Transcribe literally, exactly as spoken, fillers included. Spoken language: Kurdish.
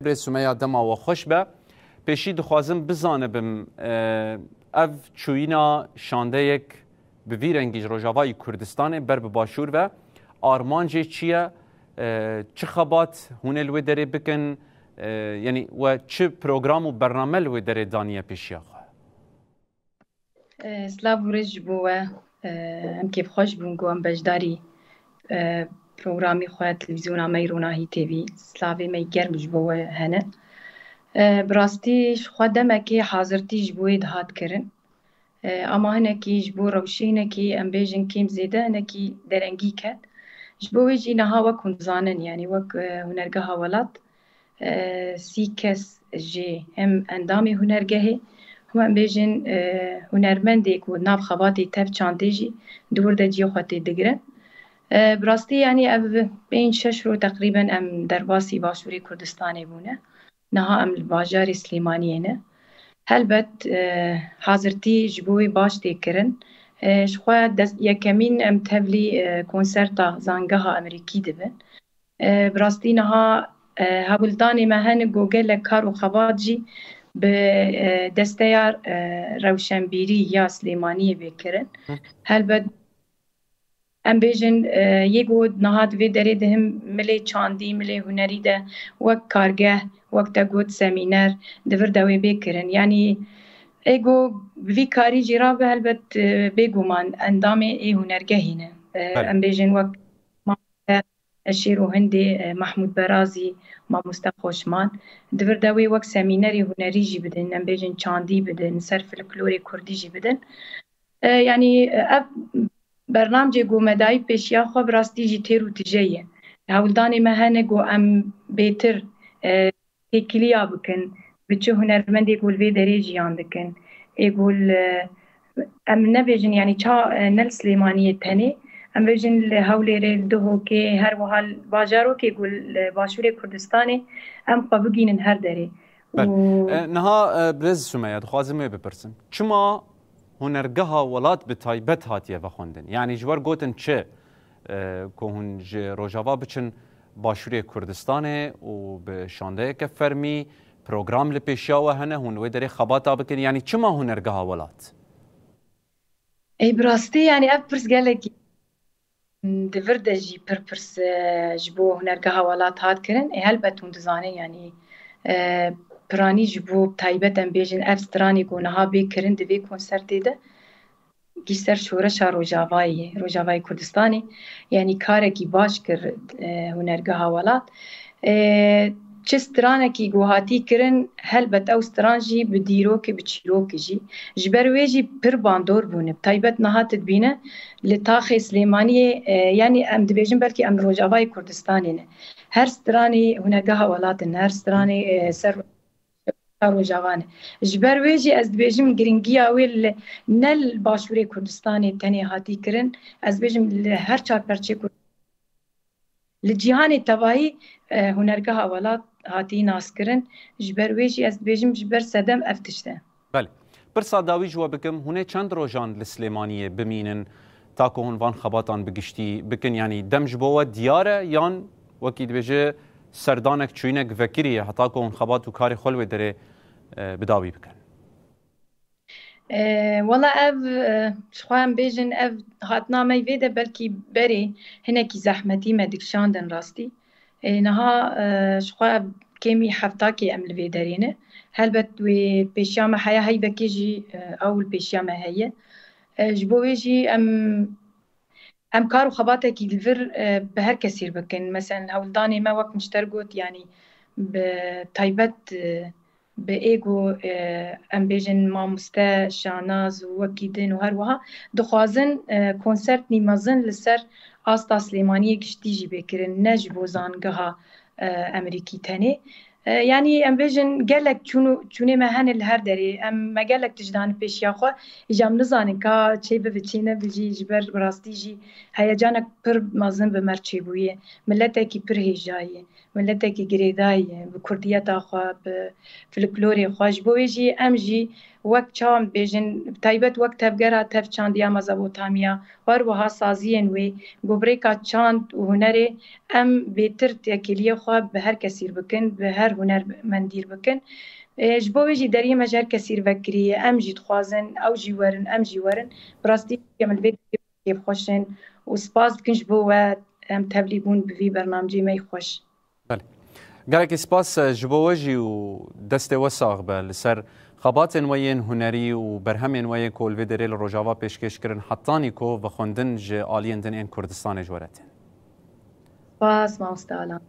Birêz Sumeya, dema we xweş be. Pêşî dixwazim bizanibim, e, ev çûyîna şandeyek bi vî rengî ji Rojavayî Kurdistanê ber bi Başûr ve armancê çi ye? E, çi xebat hûn ê li wê derê bikin? E, yanî we çi program û bername li wê derê daniye pêşiya xwe? E, silav û rêz ji bo we. E, em kêfxweş bûn ku em beşdarî, e, programî xwe, televîzyona me yî Ronahî T V. Silavê me yî germ ji bo we hene. E, bi rastî ji xwe demekê hazirtî ji bo wê dihat kirin. E, ama hinekî ji bo rewşê hinekî, em bêjin, kêm zêde hinekî derengî ket. Ji bo wê jî niha wek hûn dizanin, yanî wek, e, Hunergeha Welat, e, sî kes jê hem endamê hunergehê, hûn em bêjin, e, hunermendê ku nav xebatê tev çandê jî di wir de cihê xwe tê digirin. E, bi rastî, yanî ev pênc şeş roj teqrîben em derbasî Başûrê Kurdistanê bûne. Niha em li bajarê Silêmaniyê ne. Helbet, e, hazirtî ji bo wê baş tê kirin. E, ji xwe dest, yekemîn em tevlî, e, konserta Zangeha Amerîkî dibin. E, bi rastî niha, e, hewldanê me hene ku gelek kar û xebat jî bi, e, desteya, e, rewşenbîrî ya Silêmaniyê bê kirin. Hı. Helbet em bêjin, e, yê ku niha di vê derê de him milê çandî, milê hunerî de wek kargeh, wek te got semîner, di vir de wê bê kirin. Yanî ê ku bi vî karî jî rabe, helbet, e, bêguman endamê ê hunergehî ne. E, Belê. Em bêjin wek Eşêr û Hindê, e, Mahmûd Berazî, mamoste Xoşman. Di vir de wê wek semînerê hunerî jî bidin, em bêjin çandî bidin, ser folklorê kurdî jî bidin. E, yanî, e, ev bernamcê ku me dayî pêşiya xwe bi rastî jî têr û tije ye. Hewldanê me hene ku em bêtir, e, têkiliya bikin, bi çi hunermendê ku li vê derê jiyan dikin. Ê ku li, em nebêjin, yanî ça, e, ne li Silêmaniyê tenê, em bêjin li Hewlêrê, li Duhokê, her wiha li bajarokê ku li Başûrê Kurdistanê em xwe bigihînin her derê. Belê. Û E, niha, e, Birêz Sumeya, dixwazim wê bipirsim. Çima Hunergeha Welat bi taybet hatiye vexwendin? Yanî ji wer gotin çi, e, ku hûn ji Rojava biçin Başûrê Kurdistanê û bi şandeyeke fermî, program li pêşiya we hene, hûn wê derê xebata bikin. Yanî çima Hunergeha Welat? Ê, bi rastî, yanî ev pirs gelekî di vir de jî pir pirs, e, ji bo Hunergeha Welat hat kirin. Ê, helbet hûn dizanin, yanî, e, piranî ji bo taybet em bêjin ev stranê ku niha bê kirin di vê konsertê de, gî ser şoreşa Rojavayê, Rojavayê Kurdistanê, yanî karekî baş kir, e, Hunergeha Welat. E, çi stranekî ku hatî kirin, helbet ew stran jî bi dîrokê, bi çîrokê jî. Ji ber wê jî pir bandor bûne. Bi taybet niha tu dibîne li taxê Silêmaniyê, e, yanî em dibêjin belkî em li Rojavayê Kurdistanê ne. Her stranê Hunergeha Welat in, her stranê, e, ser Rojava ne. Ji ber wê jî ez dibêjim giringiya wê li, ne li Başûrê Kurdistanê tenê hatî kirin, ez dibêjim li her çar perçê Kurd-, li cîhanê tevahî, e, Hunergeha Welat hatî naskirin. Ji ber wê jî ez dibêjim ji ber sedem ev tişt e. Belê. Pirsa dawî ji we bikim, hûn ê çend rojan li Silêmaniyê bimînin, ta ku hûn van xebatan bi giştî bikin? Yanî dem ji bo we diyar e, yan wekî dibêje serdanek, çûyînek vekirî ye, heta ku hûn xebat û karê xwe li wê derê, e, bi dawî bikin? E, wela ev, e, ji xwe em bêjin, ev hatina me vê de belkî berê hinekî zehmetî me dikişandin rastî. E, niha, e, ji xwe ev kêmî heftakê em li vê derê ne. Helbet wê pêşiya me heye, heyvekê jî, e, ew li pêşiya me heye. E, ji bo wê jî em, em kar û xebatekî li vir, e, bi her kesî bikin. Meselen, hewldanê me wek min ji te re got, yanî bi taybet, e, bi ê ku, e, em bêjin mamoste şanaz û wekî din û her wiha dixwazin, e, konsertnî mezin li ser asta Silêmaniyê giştî jî bê kirin, ne ji bo zangeha, e, Amerîkî tenê. E, yanî em bêjin gelek çûn û, çûnê me hene li her derê. Em, me gelek tişt dane pêşiya xwe, îja em nizanin ka çê bibe çê nebe jî, ji ber bi rastî jî heyecanek pir mezin bi me re çêbûye. Miletekî pir hêja ye. miletekî girêdayî ye, bi kurdiyeta xwe, bi folklorê xwe. Ji bo wê jî em jî wek çawa em dibêjin, bi taybet wek tevgera tev çandiya Mezopotamya, her wiha saziyên wê, gobrêka çand û hunerê em bêtir têkiliyê xwe bi her kesî bikin, bi her hunermendî bikin. Ê, ji bo wê jî deriyê me ji her kesî vekirî ye. Em jî dixwazin, ew jî werin, em jî werin. Bi rastî em li vê derê kêfxweş in û spas dikin ji bo we, em tevlî bûn bi vî bernamcê me yî xweş. Belê. Gelekî spas, e, ji bo we jî û destê we sax be li ser xebatên we yên hunerî û berhemên we yên ku li vê derê li Rojava pêşkêş kirin, hetanî ku vexwendin ji aliyên din ên Kurdistanê ji we re tên. Spas, mamoste Alan.